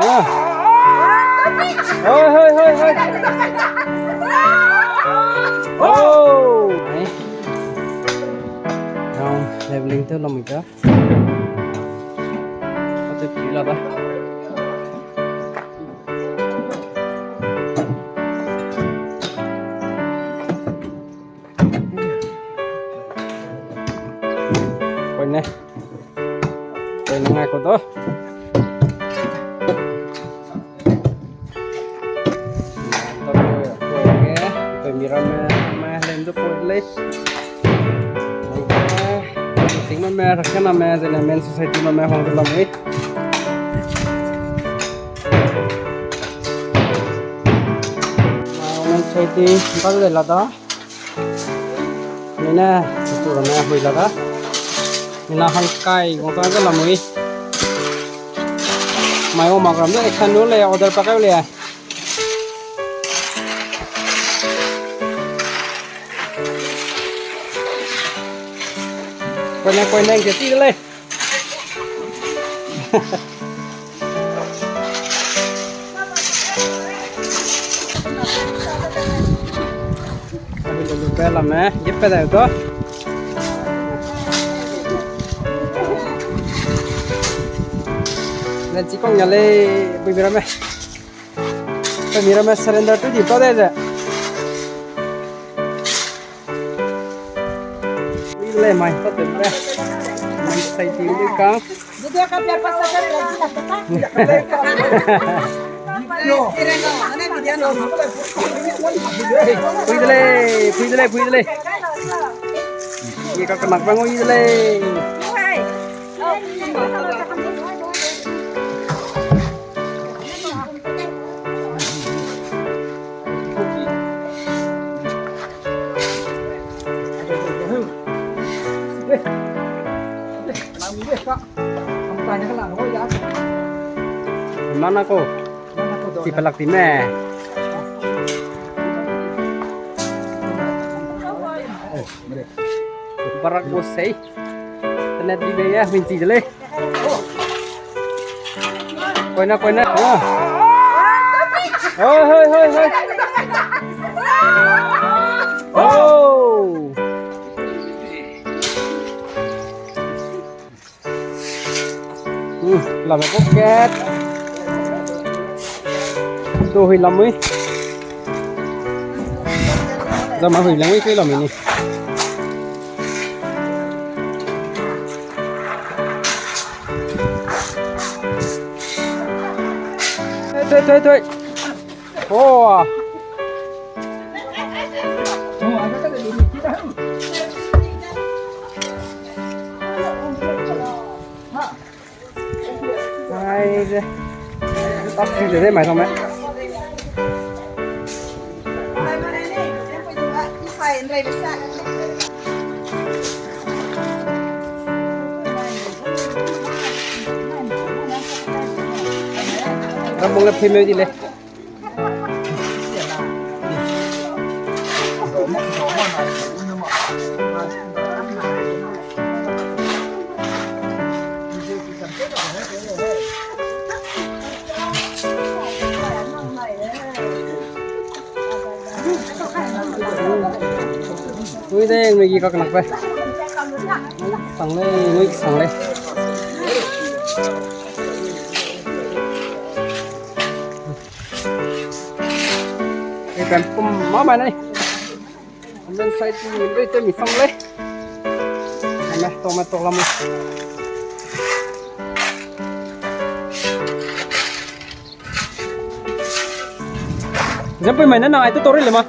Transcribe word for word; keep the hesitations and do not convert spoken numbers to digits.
Ah. Hoi, hoi, hoi, hoi. Oh. Ai. Ground leveling tew lamui da. Ate pi la da. Koine. Koine ngai ko do. Koine, koine, koine, ramme, ramme, lem du koi lei. Ting mame, rakename, zene Men Society mame, hong ze lamui. Men Society, bang de la da. Mine, tu ramme hui la da. Mina hangkai gong chang ge lamui. Mai o mak ram de, action nu le, order pa kau le. Koine, koine, ke ti de lei. Pe lame, ge pe dai to. Len chi kong ya lei, bui mi ramme. Pe mi ramme surrender tu di to de ze. Ui le mai, to te be. Mai sai ti ui kang. Pui de lei, pui de lei, pui de lei. Ye ka kenak bang ui de lei. Mana ko. Chi pelak ti me. Barak bo sei. Tene di be ya, min chi de lei. Koine, koine. Ah. Hoi, hoi, hoi, hoi. Oh. Hmm, lame pocket. Tu hui lamui. Zama hui lamui ke lamui ni. Toi, toi, toi, toi. Oh. Ai, ze. Tap si de, de, mai tome. Rambung le pui meu di le. Ui de, Maggi ka kenak pe. Sang lei, ui sang lei. Ei, pem pum ma ma nei. Amen sai tu min dui te mi sang lei. Ame, tomato lam. Jempui mai ne nang ai tu tori le ma.